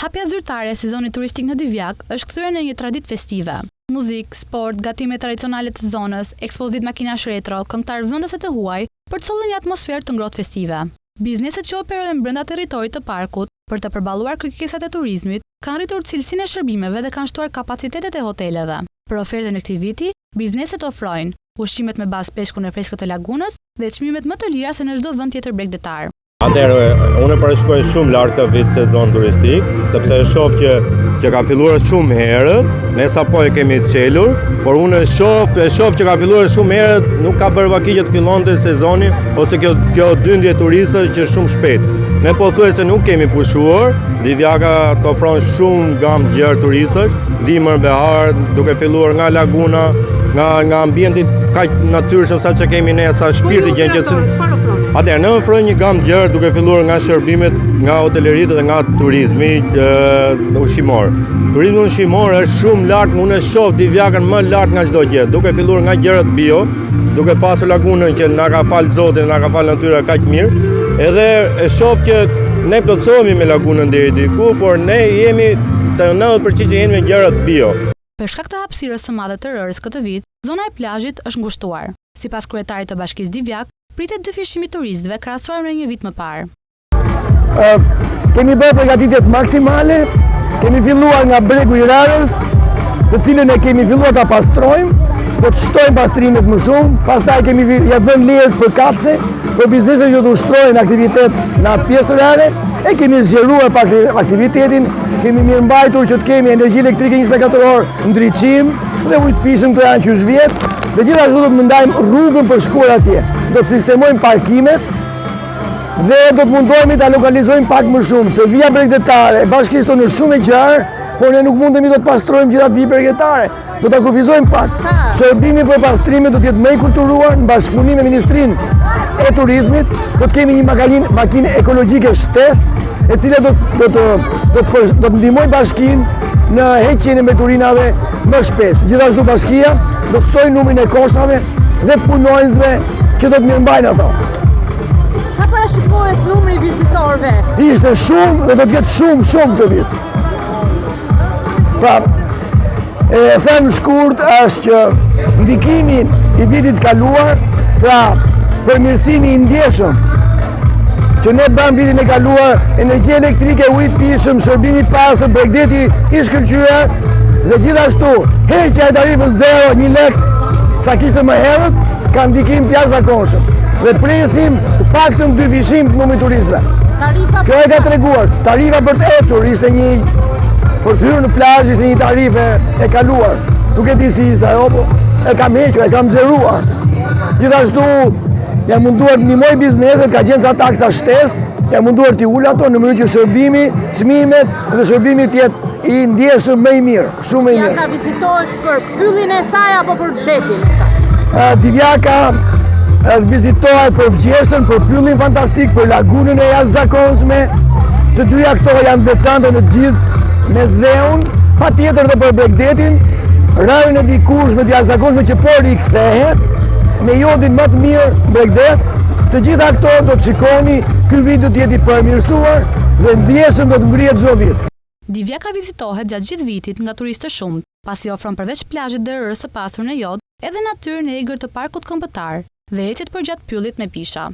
Hapja zyrtare e sezonit turistik në Divjakë është kthyer në një traditë festive. Muzikë, sport, gatime tradicionale të zonës, ekspozitë makinash retro, këngëtarë vendas e të huaj, përcollën një atmosferë të ngrohtë festive. Bizneset që operojnë brenda territorit të parkut, për të përballuar kërkesat e turizmit, kanë rritur cilësinë e shërbimeve dhe kanë shtuar kapacitetet e hoteleve. Për ofertën e këtij viti, bizneset ofrojnë, ushqimet me bazë peshkun e freskët të lagunës dhe çmimet më të lira se në çdo vend tjetër bregdetar. Atëherë, unë e parashikoj shumë lart këtë vit sezon turistik, sepse e shoh që që ka filluar shumë herët, ne sapo e kemi çelur, por unë e shoh, e shoh që ka filluar shumë herët, nuk ka bërë vaki që të fillonte sezoni ose kjo kjo dyndje turistësh që shumë shpejt. Ne pothuajse nuk kemi pushuar, Divjaka të ofron shumë gamë të gjerë turistësh, dimër, behar, duke filluar nga laguna, nga nga ambienti kaq natyrshëm sa që kemi ne, sa shpirti po gjen që çfarë ofroni? Atëherë ne ofrojmë një gamë të gjerë duke filluar nga shërbimet, nga hoteleritë dhe nga turizmi ushqimor. Turizmi ushqimor është shumë lart, unë e shoh Divjakën më lart nga çdo gjë, duke filluar nga gjërat bio, duke pasur lagunën që na ka fal Zoti, na ka fal natyra kaq mirë, edhe e shoh që ne plotësohemi me lagunën deri diku, por ne jemi të 90% që jemi me gjërat bio. Për shkak të hapësirës së madhe të rërës këtë vit, zona e plazhit është ngushtuar. Sipas kryetarit të Bashkisë Divjakë, pritet dyfishim i turistëve krahasuar me një vit më parë. Kemi bërë përgatitjet maksimale, kemi filluar nga bregu i Rarës, të cilën e kemi filluar ta pastrojmë, do të shtojmë pastrimet më shumë, pastaj kemi ja dhënë lejet përkatëse për bizneset që të ushtrojnë aktivitet në atë pjesë rare, e kemi zgjeruar pak aktivitetin, kemi mirëmbajtur që të kemi energji elektrike 24 orë, ndriçim dhe ujë të pijshëm këto janë qysh vjet, dhe gjithashtu do të ndajmë rrugën për shkuar atje. Do të sistemojmë parkimet dhe do të mundohemi ta lokalizojmë pak më shumë, se vija bregdetare e bashkisë tonë është shumë e gjerë, por ne nuk mundemi do të pastrojmë gjithë atë vijë bregdetare. Do ta kufizojmë pak. Shërbimi për pastrimet do të jetë më i kulturuar në bashkëpunim me Ministrinë e Turizmit. Do të kemi një makinë, makinë ekologjike shtesë, e cila do do të do të do të ndihmojë bashkinë në heqjen e mbeturinave më shpesh. Gjithashtu bashkia do të shtojë numrin e koshave dhe punonjësve që do të mirëmbajnë ato. Sa parashikohet numri i vizitorëve? Ishte shumë dhe do të jetë shumë, shumë këtë vit. Pra, e them shkurt është që ndikimi i vitit kaluar, pra përmirësimi i ndjeshëm që ne bëmë vitin e kaluar, energji elektrike, ujë i pijshëm, shërbimi i pastër, bregdeti i shkëlqyer dhe gjithashtu heqja e tarifës 0, një lek, sa kishte më herët, ka ndikim të jashtëzakonshëm. Dhe presim të paktën dyfishim të numrit turistëve. Kjo e ka treguar, tarifa për të ecur ishte një për të hyrë në plazh ishte një tarifë e kaluar. Nuk e di si ishte ajo, po e kam hequr, e kam zeruar. Gjithashtu jam munduar të ndihmoj bizneset, ka qenë ca taksa shtesë, jam munduar t'i ul ato në mënyrë që shërbimi, çmimet dhe shërbimi të jetë i ndjeshëm më i mirë, shumë më i mirë. Divjaka vizitohet për pyllin e saj apo për detin e saj? Divjaka vizitohet për vjeshtën, për pyllin fantastik, për lagunën e jashtëzakonshme. Të dyja këto janë të veçanta në të gjithë Mesdheun, patjetër dhe për bregdetin, rërën e dikurshme të jashtëzakonshme që po rikthehet, me jodin më të mirë në bregdet, të gjitha këto do të shikoni, ky vit do të jetë i përmirësuar dhe ndjeshëm do të ngrihet çdo vit. Divjaka vizitohet gjatë gjithë vitit nga turistë të shumtë, pasi ofron përveç plazhit dhe rërës së pasur në jod, edhe natyrën e egër të Parkut Kombëtar dhe ecjet përgjatë pyllit me pisha.